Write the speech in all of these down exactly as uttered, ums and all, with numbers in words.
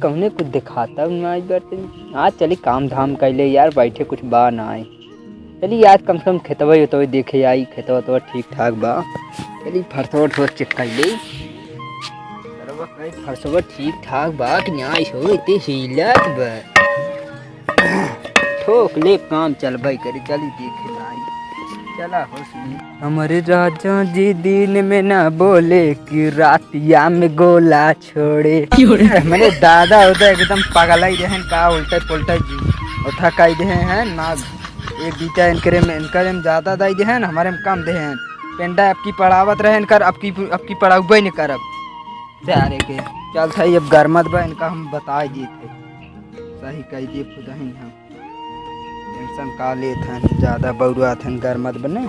कौने कुछ दिखाता नाई बाटे। आज चली काम धाम कैले यार, बैठे कुछ बा नाई। चली आज कम से कम खेतवा उतवा देखे आई, खेतवा उतवा ठीक ठाक बा। चली फरसवा उरसवा चेक कैले। सरवा कहीं फरसवा ठीक ठाक बा कि नाई हो, इतनी हिलत बा। ठोक ले, काम चलबे करी, चली देखे लाई। चला हो सुनी। हमरे राजा जी दिन में ना बोले कि रातिया में गोला छोड़े। क्यों रे? हमरे दादा उदा एकदम पगलाई रहन का, उल्टे पुल्टे जी उठा कई दे हैं ना। एक बीटा इनकरे में, इनकरे में ज्यादा दई दे हैं, हमारे में कम दे हैं। पेंडा अबकी पढ़ावत रहे इनकर, अबकी, अबकी पढ़ाउबे नहीं करब। सारे के चल था, अब गरमत बा, इनका हम बताई दिए थे, सही कह दिए खुद ही हम। टेंशन का लेत हन, ज्यादा बौरुआत हन, गरमत बने।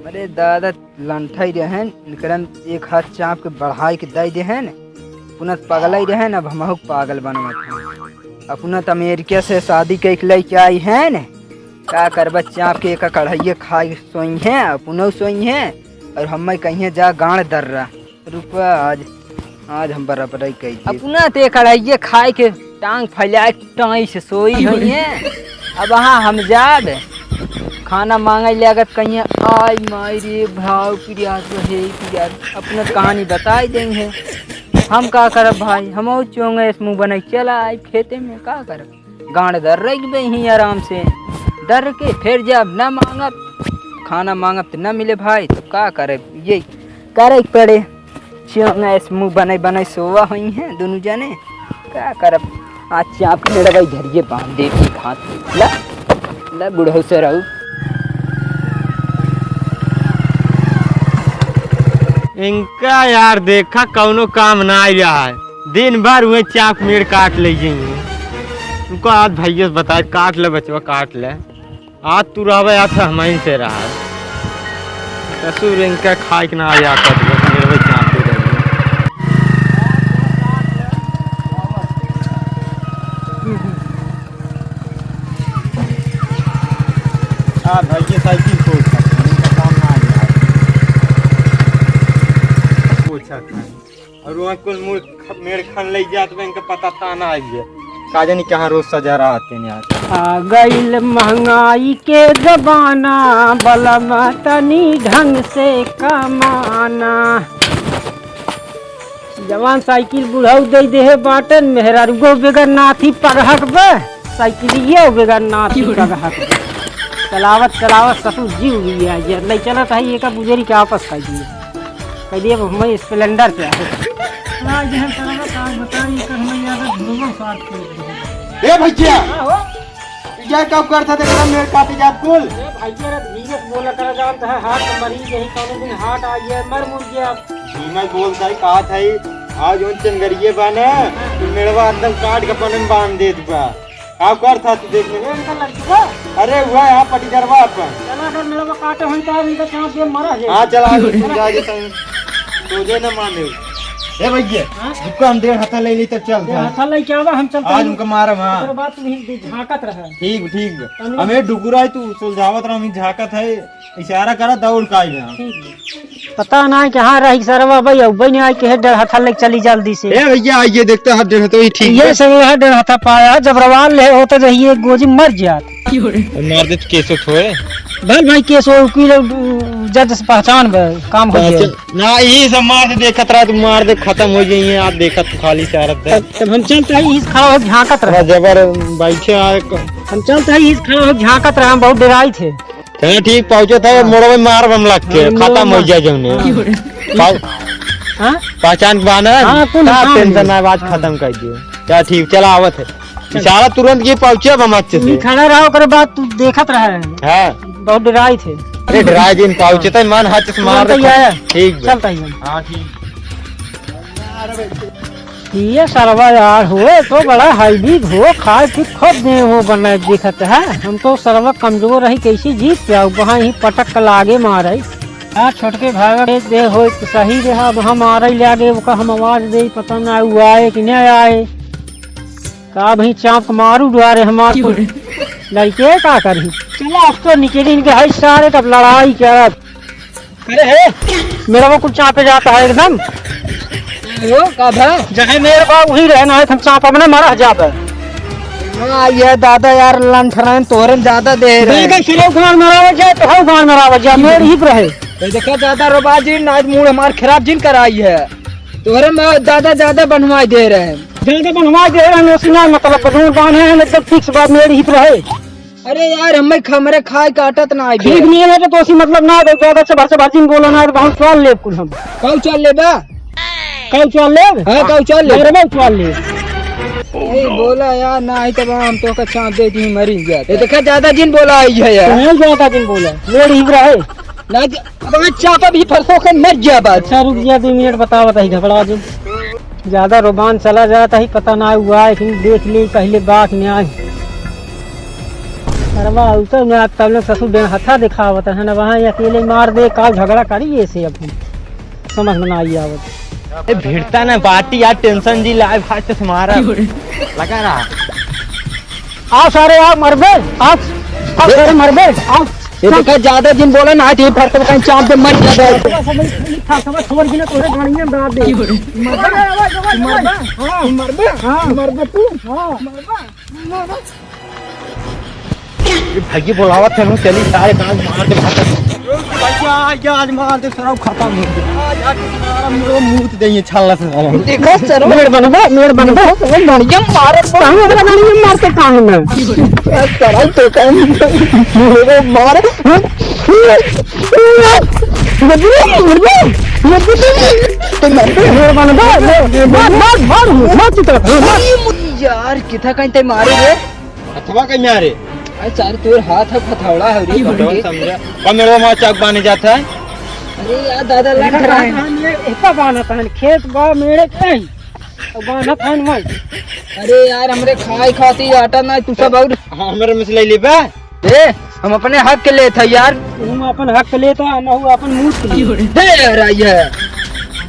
अरे दादा, लंठई रहन, इनकरन एक हाथ चाप के बढ़ाई के दई देहन, अपना त पगलई रहन, अब हमहू के पागल बनवत हन। अपना त अमेरिका से शादी कइके लइके आई हन, का करबा, चाप के एक कढ़ाइये खाई सोई हैं, अपनऊ सोई हैं, और हमें कहिए जा गांड दर्रा। रुपा आज, आज हम बराबरई कई देब। अपना ते कढ़ाइये खाए के टांग फैलाए टाई से सोई हुई है। अब हाँ हम जाब खाना मांगे लागत कहिए, आई माई रे भाव पिरियात हे पिरियात, अपना कहानी बताई देंगे। हम का करब भाई, हम चोंगे इस मुंह बनाई चला आई खेते में, का करब। गांड दर्रई के बेही आराम से, दर्र के फिर जब न मांगब, खाना मांगब त न मिले भाई, तो का करे, ये करे के पड़े। चियंगा इस मुंह बनाई बनाई सोवा हुई हैं दोनों जने, का करब। आज चाप के मेरा भाई धरिए बांध दे के हाथ। ला, ला बुढ़ऊ से रहू। इनका यार देखा कौनो काम ना आया है। दिन भर हुए चाप मेड़ काट ले जाइए। तुमको आज भैया से बताए, काट ले बचवा, काट ले। आज तू रहबे, आज हमहीं से रहा। ससुर इनका खाए के ना आया कर, बस मेरे भाई चाप तू रह। हाँ भाई, ये साइकिल को उठा, इनका काम ना आया। पोछा खाए। और वहाँ कुल मूड़ ख-, मेड़ खन ले जात बा, इनका पता था ना आई है। का जानी कहाँ रोज सजा रहा आते हैं यार। आ गइल महंगाई के जमाना, बलमा तनी ढंग से कमाना। जवान साइकिल बुढ़ऊ दे देहे बाटन, मेहरारुओ बेगर नाथी पगहक बे, साइकिलियो बेगर नाथी पगहक बे। चलावत चलावत ससुर जीव गया, ये ले चलत है, ये का बुझेरी के आपस कर दिए। कह दिए, "अब हम स्प्लेंडर पे आए।" आज हम तरह का काम बताई, कर हमें यार ढूंढो साथ के। ए भैया! हाँ हो? ये का करत है, देखला मेड़ काटे जात कुल। ए भैया रे, धीरे से बोला करा, जानत है, हाथ में मरीज यही कौनो दिन हाथ आ गया, मर मुर गया। धीमा बोल का ही कहा था ही, आज उन चंगरिये बा ना, तो मेड़वा अंदर काट के अपन में बांध देत बा। का करत है तू देख ले? ए, इनका लड़की बा? अरे हुआ यहाँ पटीदरवा अपन। चला कर मेड़वा काटे होई तो इनका चांप दे मरा है। हाँ चला, आज तुम जाके सही। तुझे न माने। ए भैया, हाँ? रुको, हम डेढ़ हत्था ले ली तब चल डेढ़ था। हत्था ले क्या बा, हम चलते आज हैं। उनका मारम, हाँ। ओकरे बाद तू ही झांकत रहे। ठीक, ठीक। तनी हमें डुगुरा है, तू सुलझावत रहा, हम झांकत है, इशारा करा, दौड़ का आइबे हम। ठीक बा। पता ना कहाँ रही सरवा भाई, अब नहीं आई के डेढ़ हत्था लेके चली जल्दी से। ए भैया, आइए देखते हैं, डेढ़ हत्था ही ठीक ये बा। सब है, डेढ़ हत्था पाया, जब रवाल ले होते रहिए, गोजी मर जात। मार दे तो केसो ठोए। भल भाई, केसो की जज से पहचान बा, काम हो गया। पहचान, ना, यही सब मार दे, देखत रहा, तू मार दे, खत्म हो जाइए, आप देखत तू खाली चारत दे। तब, तब हम चलते हैं, इस खड़ा हो झांकत रहा। जबर बैठे आए क- हम चलते हैं, इस खड़ा हो झांकत रहा, हम बहुत डराई थे। चलो ठीक, पहुँचे थे, हाँ। मोड़ो में मार बम लग के, हाँ, खत्म हो जाए जौने। हाँ। पाउ-, हाँ? पहचान के बहाना है? हाँ, कौन का हाँ, टेंशन हाँ। ना, बात हाँ। खत्म कर दियो। चल ठीक, चला आवत है। चल। इशारा तुरंत के पहुँचे अब हम अच्छे से। खड़ा रहा, ओकरे बाद तू देखत रहा है। हाँ। बहुत डराई थे। अरे डराई दिन पहुँचे थे, मन हाथ से मार तुरंत ही दे। आया। ठीक बे। चलता ही हम। हाँ, ठीक। ये सरवा यार होए तो बड़ा हैवी हो, खाए पी खूब दे हो बनाए दिखत है। हम तो सरवा कमजोर रही, कैसे जीत के आऊ, वहाँ ही पटक के लागे मारे। यार छोटके भाई के दे हो तो सही रहा, अब हम आ रही लागे, ओका हम आवाज दे, पता ना उ आए कि नहीं आए। का भाई चाप के मारू डुआरे हमार क्यों रे? लड़के का करी? चला अब तो निकल इनके है सारे, तब लड़ाई करब। अरे हे, मेरा वो कुछ चापे जाता है एकदम। वो का भा? जहे मेरे बा वही रहना है, हम चापा में ना मरा जाबे। हाँ, ये दादा यार, लंठरान तोरन ज्यादा दे रहे हैं। देखो, सिर्फ गान मरावत जाए, तो हऊ गान मरावत जाए, मेड़ ही पर रहे। तो देखा, ज्यादा रोबा जिन, आज मूड हमार खराब जिन कराई है। तोरे में ज्यादा, ज्यादा बनवाई दे रहे हैं। ज्यादा बनवाई दे रहे हैं, उसी ना मतलब, बलून बांधे हैं, एकदम फिक्स बात, मेड़ ही पर रहे। अरे यार, हमें ख-, हमरे खाए काटत ना आई ठीक बे। नहीं है तो, तो उसी मतलब ना दे, ज्यादा से भर से भर जिन बोला ना, तो बहुत सवाल लेब कुल हम। कऊ चल लेबा? कऊ चल लेब? हाँ, कऊ चल लेब। अरे, मैं चल लेब। ए, बोला यार, ना आई तब हम तो का चाप दे दी, मरी जाते। ये देखा, ज्यादा जिन बोला आई है यार। नहीं ज्यादा जिन बोला, मेड़ ही रहे। ना ज-, अब चापा भी फरसों के मर गया बात। अच्छा, रुक गया, दो मिनट बतावा, बताई घबरा जिन। ज्यादा रोबान चला जाता ही पता ना हुआ, लेकिन देख ली पहले बात न्याय। अरे वाह, उ तो मैं तब लोग ससुर बेन हथा दिखावत है ना, वहाँ अकेले मार दे, का झगड़ा करी ऐसे अब हम। समझ में ना आई आवत। ए, भिड़ता ना बाटी यार, टेंशन जी लाइव हाथ से मारा। लगा रहा। आ सारे, आ मरबे, आ, आ सारे मरबे, आ। ये देखा, ज्यादा जिन बोला ना, ये फरक कहीं चाप दे, मर जाबे। समझ, समझ, समझ, समझ, समझ, तोरे गाड़ी में डाल दे। मरबा, मरबा, हाँ, मरबा, हाँ, मरबा तू, हाँ, मरबा। ये भैया बुलावत है, चली सारे काम मार दे, मार दे। भैया, आज, आज मार दे, सरऊ खत्म हो गया। आज, आज मारा, मुड़ो मूत दे, ये छाला से सारा। देखो, सरऊ मेड़ बनबा, मेड़ बनबा, सरऊ बढ़िया मारत बा। कहाँ वाला गाड़ी में मारते कहाँ में? सरऊ तो कहीं मुड़ो मार। मेड़ बनबा, मेड़ बनबा, मार, मार, मार, मार, मार, मार। यार, किथा कहीं ते मारे रे? हथवा के मारे। अरे सारे तोर हाथ है हथौड़ा है रे, हथौड़ा बंदे। समझा। कम मेरे वहाँ चौक बाने जाता है। अरे यार दादा, लग रहा है। हम ये इतना बाना था, खेत बा मेरे कहीं। और बाना था मैं। अरे यार, हमरे खाए खाती आटा ना, तू सब और। हाँ, हमरे में से ले लेबा। ए, हम अपने हक के लेत है यार। तुम अपन हक के लेत है, हम हूँ अपन मुँह के लिए। दे यार, आई है।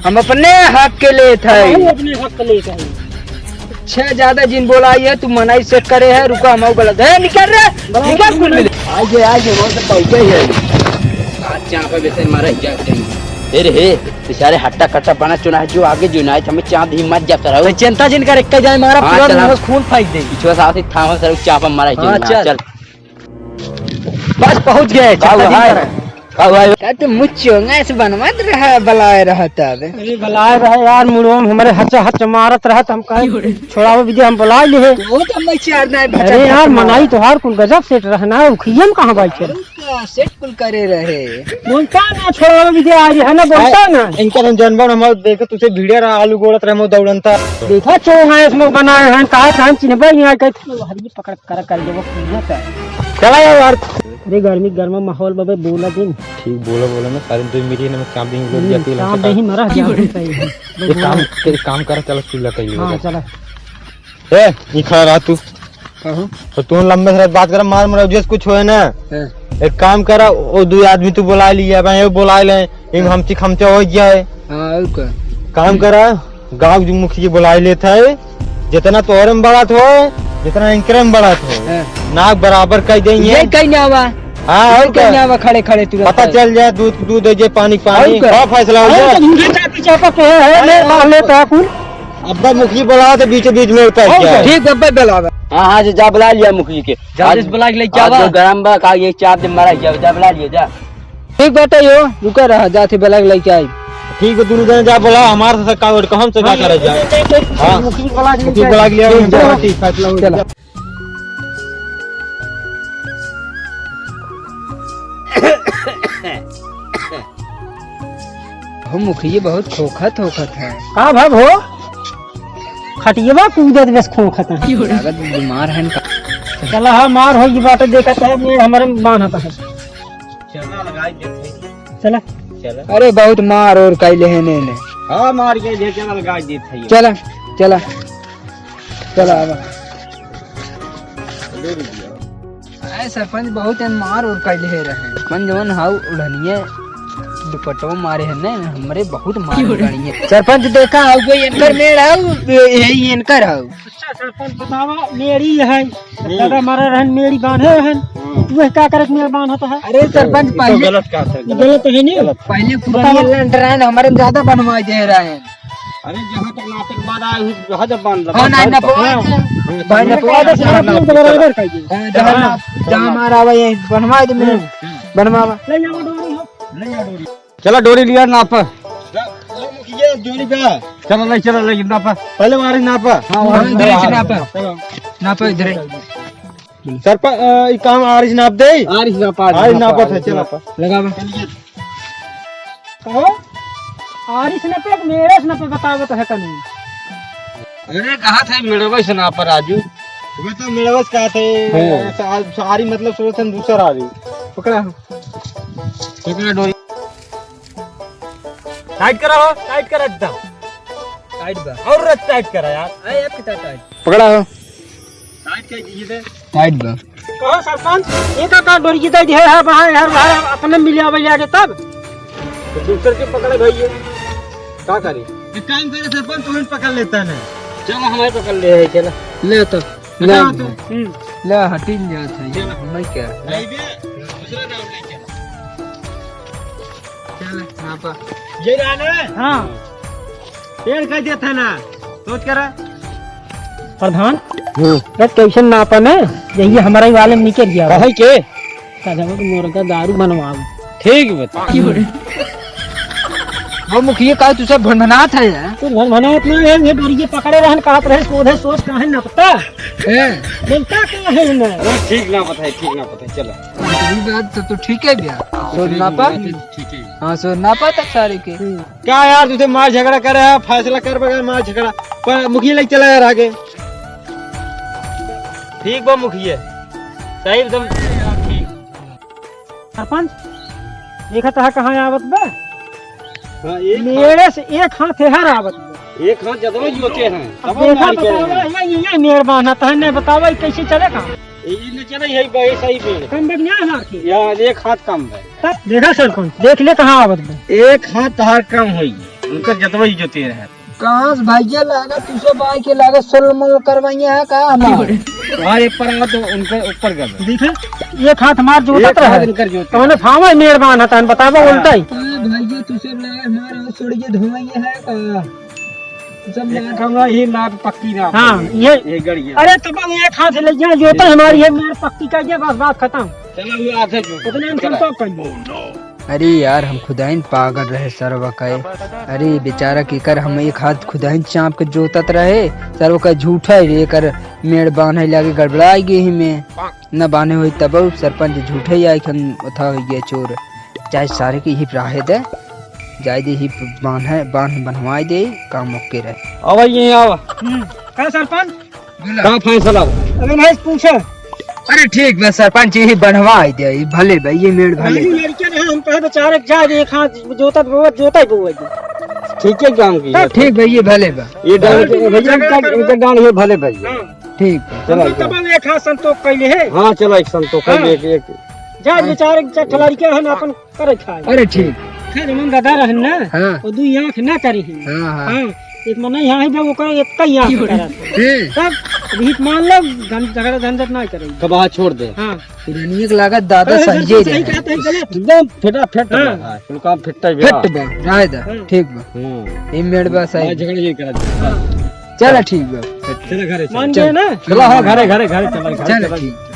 हम अपने हक के लेत है। हम अपने हक के लेत है। छह ज्यादा जिन बोलाई है, तू मनाई से करे है, रुका, हम आऊ गलत है, निकल रे, निकल कुल मिले। आइए, आइए, वो तो पहुंचे ही है। अच्छा, आप वैसे मारा ही जाते हैं। ए रे, हे, बेचारे हट्टा कट्टा बना चुना है, जो आगे जो ना है, हमें चाप ही मत जाता रहो। तो चिंता जिन कर, एक जाए मारा, हाँ, पूरा चला। मुंह में खून फेंक दे। पिछुआ साथ ही थामा सर, चापा मारा ही हाँ, जाए ना, चल। चल। बस पहुंच गए, का हुआ चिंता जिन है? कर। का हुआ है? का तू मुँह चोंगा से बनवत रहा, बलाए रहा तब। अरे बलाए रहा यार, मुड़वा में हमारे हच हच मारत रहा, तो हम कहे, "छोड़ावे विजय, हम बलाए लिए।" वो तो मैं चार ना है, अरे यार, मनाई तोहार कुल गजब सेट रहना है, उखियम कहाँ बैठे? का सेट कुल करे रहे। बोलता ना, छोड़ावे विजय, आज है ना, बोलता ना। इनका हम जनबन, हम देखे तुझे भिड़े रहा, आलू गोड़त रहे, हम दौड़न था। देखा, चोंगा इसमें बनाए हैं, कहा था, हम चिन्हबे नहीं आए, कहे, "हरी पकड़ कर, कर देबो, कुइयाँ का।" चला यार, यार। अरे, गर्मी, गर्मा माहौल बाबे, बोला दिन। ठीक, बोला, बोला ना, सारे दो मिनट में काम देंगे, लोग हम्म, जाके काम लंच दे ही खा। मरा, जाते सही है। एक काम, एक काम करा, चलो, चूल्हा कहीं हाँ, होगा। चला। ए, ये खड़ा रहा तू। कहो। तो तू लंबे से बात कर, मार, मार, जैसे कुछ होए ना। हाँ। एक काम करा, वो दो आदमी तू बुला लिया, भाई, वो बुला ले, इन हाँ। हमची खमचा हो गया है। हाँ, और का? काम करा, गाँव जो मुखिया बुलाई लेत है, जितना तोहरे में बढ़त हो, जितना इनकरे में बढ़त हो, हाँ। नाक बराबर कर देंगे। ये कहीं ना आवा। हाँ, और ये कहीं ना क्या? आवा, खड़े खड़े तुरंत पता आए। चल जाए, दूध दूध दे जे, पानी पानी, और क्या? का फैसला हो और जाए? तो मुझे चापी चापा के है, ले, हाँ, बाहर ले, और तो कुल। अब्बा मुखिया बुलाओ तो बीच बीच में उतर और जाए। क्या? ठीक, अब्बा बुलावे। हाँ, हाँ, जी, जा बुला लिया मुखिया के। जल्दी से आज, बुला के लेके आज आवा। जो गरम बा, का ये चाप दे मारा, जा, जा बुला लिया, जा। ठीक बाटे यो, रुका रहा, जाते बलग लेके आई। ठीक बा, दोनों जने जा बोला, हमार से का और कहम से का करे जा। हाँ। मुखी बुला के मुखी बुला के ले आओ, ठीक बा। ठीक, फैसला हो चला। गया। हम मुखिया बहुत खोखत होखत है। का भा हो? खटियवा कूदत बस खोखत है। लागत बीमार है का? चला, हाँ, मार होई बाटे, देखत है, ये हमरे में बांधत है। चला, लगाई देत है। चला। चला। अरे, बहुत मार और कैले है ने, ने। हाँ, मार के दे, चला, लगाई देत है। चला, चला। चला, आवा। अरे, सरपंच बहुत है मार और कैले है रहे। मन जवन हाउ उड़निए दुपट्टो मारे है ने, हमरे बहुत मार उड़निए। सरपंच देखा हाउ कोई एनकर मेड़ हाउ, यही एनकर हाउ। अच्छा, सरपंच बतावा, मेरी है। हम्म। दादा हमारा रहन मेरी बांधे रहन। हम्म। तू का करत मेरी बांधत है? अरे सरपंच, तो पहले गलत का था? गलत है नहीं? गलत। पहले पुरानी बतावा। लंड रहन, हमारे ज्यादा बनवा दे रहे हैं। अरे, जहाँ तक नापे के बाद आए, वहाँ जब बांध लगा। हाँ, नाहीं, नापो। हाँ। भाई, नापो। हाँ, जहाँ, जहाँ, जहाँ मारा हुआ, यहीं बनवा दे, मेरे। हम्म। बनवावा। ले जाओ डोरी हो। ले जाओ डोरी। चला, डोरी लिया, नापा। जा, ले मुखिया, डोरी पे। चला, ले, चला, ले, नापा। पहले वहाँ नापा। हाँ, वहाँ हाँ, इधर से नापा। चलो। नापा इधर। सरपंच, अ, ई काम आरिस नाप दे। आरिस नापा, आरिस नापा, नापत है, आरिस चला। नापा। लगावा। कहो, आरिस नापे, मेरे से नापे, बताओ तो है कनी। अरे, कहा था मेड़वे से नापा, राजू। वो तो मेड़वे से कहा थे, हाँ। सा-, सारी मतलब सोचन दूसर आ रही। पकड़ा। पकड़ा डोरी। टाइट करा हो, टाइट करा एकदम। टाइट बा। और रच टाइट करा यार। अरे, अब कितना टाइट? पकड़ा हो। टाइट कर दीजिए थे। टाइट बा। कहो सरपंच, ये का, का डोरी की दे है, है, वहाँ, है, वहाँ, अपने मिले आवे ले आके तब। तो दूसर के पकड़े भाई ये। का करी? एक काम करे सरपंच, तुम्हें पकड़ लेता है ना। चल हमें पकड़ ले है, चल। ले तो। ले। हम्म। ले हटिन जात है। चल। मैं क्या? नहीं बे, दूसरा नाम ले चल। चल, नापा। ये रहा ना? हाँ। पेड़ कह दिया था ना, सोच कर। प्रधान, हम्म। अरे कैसे नापा ना, यही हमारा ही वाले में निकल गया। कहे के? कहते वो तो मोर का दारू बनवाओ। ठीक बता। वो मुखिया का तुझसे भनभनात है यार। तू भनभनात ना है, ये डोरिये पकड़े रहन, कहत रहे, सोधे सोच काहे नापता? हैं? बोलता काहे ना? अरे ठीक नापत है, ठीक नापत है, चलो। ये बात तो, तो ठीक है भैया। सोच नापा? ठीक है। हाँ, सोच नापा तक सारे के। क्या यार, तुझे मार झगड़ा करे है, फैसला कर बगैर मार झगड़ा। पर मुखिया लेके चला यार आगे। ठीक बा मुखिया, सही एकदम। सरपंच, देखा तहा कहाँ आवत बा? हाँ, एक मेरे से एक हाथ एहर आवत बा। एक हाथ जतवा जोते हैं, अब तब देखा, मार के बतावा, रहे हैं। ये, ये, ये मेड़ बांधा तहा, नहीं बतावा, ये कैसे चले काम? ये न चले, यही बा, ये सही पेड़। कम बा कि ना हमार के? यार, एक हाथ कम बा। तब देखा सरपंच, देख ले कहाँ आवत बा। एक हाथ तहार कम होई, उनकर जतवा ही जोते रहे। कहाँ से भैया लागा, तुझसे बाई के लागा, सोल मोल करवाइए है का हमार? वहाँ एक पर आवा तो उनके ऊपर कर दो। देखा, एक हाथ हमार जोतत एक हाथ रहे। उनकर जोते। कौन फावा मेड़ बांधा तहा, बतावा हाँ। उल्टा ही। अरे भैया, तुझसे लागा हमार छोड़ के धोइए है का? जब एक यार कमरा ही नाप पक्की नाप हाँ, है। ये ये गड़ी है। अरे तब हम एक हाथ ले जाए, जो तो हमारी है, मेड़ पक्की कर दिया, बस बात खत्म। चलो, ये आधे जो उतने हम चला। संतोष कर दो। अरे यार, हम खुदाइन पागल रहे सरवा का। अरे बेचारा केकर हम एक हाथ खुदाइन चाप के जोतत रहे, सरवा का झूठा है, एकर मेड़ बांधे लागे गड़बड़ाई गई ही में। न बांधे होई तब सरपंच झूठे ही आए कि हम उठा हो गया चोर। चाहे सारे की ही राहे दे, जाए दे ही बांधे, बांध बनवाए दे, काम ओके रहे। आवा ये आवा। हम्म, का सरपंच? बोला। का फैसला बा? अबे नहीं पूछे। अरे ठीक बा सरपंच, यही बनवाए दे, ये भले बा, ये मेड़ भले नहीं, बा। लड़के नहीं, हम कहे बेचारे के जाए दे, एक हाथ जोता बोवा, जोता ही बोवा दे। ठीक है, काम की तब है। ठीक बा, ये भले बा। ये डाल के, भैया, इनका, इनका डाल ये भले भाई। हाँ। ठीक बा। चलो, हम तो चलो। तब एक हाथ संतोष कैले है। हाँ, चलो, एक संतोष हाँ। कैले, एक, एक। जा बेचारे के चार ठो लड़के हैं ना, अपन करे खाए। अरे ठीक। खैर, मन दादा रहन ना, हाँ। वो दुई आँख ना करी ही। हाँ, हाँ। हाँ, एक मन यहाँ ही बा, ओकर एक ही आँख करत है। हैं। तब अभी मान लो, गन-, झगड़ा झंझट ना करे। तब वहाँ छोड़ दे। हाँ। पुरानिया के लागत दादा अरे, सही बिल्कुल सही रहे। कहते हैं, गलत। एकदम फिटा फिट हाँ। बा, कुल काम फिट्टा ही बा। फिट बा, राय दा, हाँ। ठीक बा। हम्म। ई मेड़ बा सही। हाँ, झगड़ा ये करत है। हाँ। चला ठीक बा। चला घरे, चला। मान गए ना? चला, हाँ, घरे, घरे, घरे चला, घरे चला, चला। ठीक।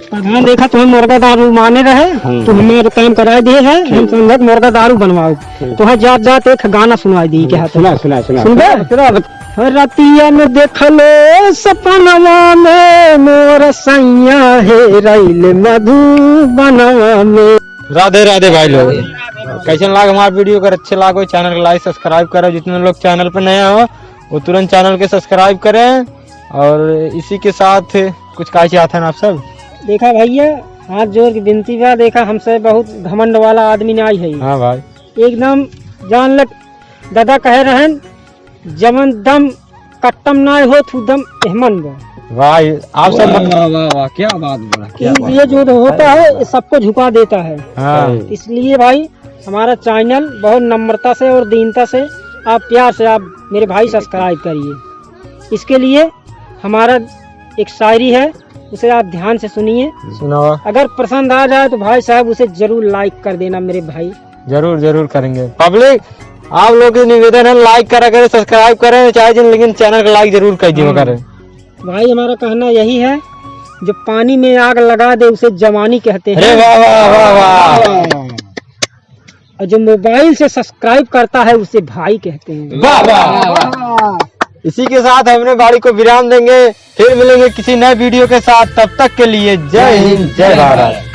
प्रधान देखा, तुम्हें मुर्गा दारू माने रहे, हम्म। तो हमें काम कराए दिए है, हम ठीक। समझत मुर्गा दारू बनवाओ। ठीक। तो है जात जात एक गाना सुनाई दी, हम्म, क्या सुना, सुना, सुना। सुनबे? सुना, सुना। रतिया में देखले सपनवा में मोर सैया हेराइल मधुबनवा में। राधे राधे भाई लोग, कैसन लाग हमारा वीडियो? अगर अच्छे लागो, चैनल को like subscribe करो। जितने लोग चैनल पे नया हो, वो तुरंत चैनल के subscribe करें। और इसी के साथ कुछ कहे चाहत हैं आप सब? देखा भैया, हाथ जोड़ के विनती बा, देखा हमसे बहुत घमंड वाला आदमी नाई है। हाँ भाई। एकदम जान ले, दादा कहे रहन, "जवन दम कट्टम नाय होत, उ दम एहमन बा।" वाह, आप सब वाह, वाह, वाह, वाह, क्या बात बोला, क्या बात ये जो बोला। होता है, ये सबको झुका देता है। हाँ। इसलिए भाई, हमारा चैनल बहुत नम्रता से और दीनता से आप प्यार से आप मेरे भाई subscribe करिए। इसके लिए हमारा एक शायरी है, उसे आप ध्यान से सुनिए। सुनाओ। अगर पसंद आ जाए तो भाई साहब उसे जरूर like कर देना मेरे भाई। जरूर, जरूर करेंगे। पब्लिक, आप लोग से निवेदन है, like करा करें, subscribe करें, चाहे जिन, लेकिन channel का like जरूर कर दिया हाँ। करें। भाई, हमारा कहना यही है, जो पानी में आग लगा दे, उसे जवानी कहते हैं। अरे वाह, वाह, वाह, वाह। और जो mobile से subscribe करता है, उसे भाई कहते हैं। वाह, वाह। इसी के साथ हमने बाड़ी को विराम देंगे, फिर मिलेंगे किसी नए video के साथ। तब तक के लिए जय हिंद, जय भारत।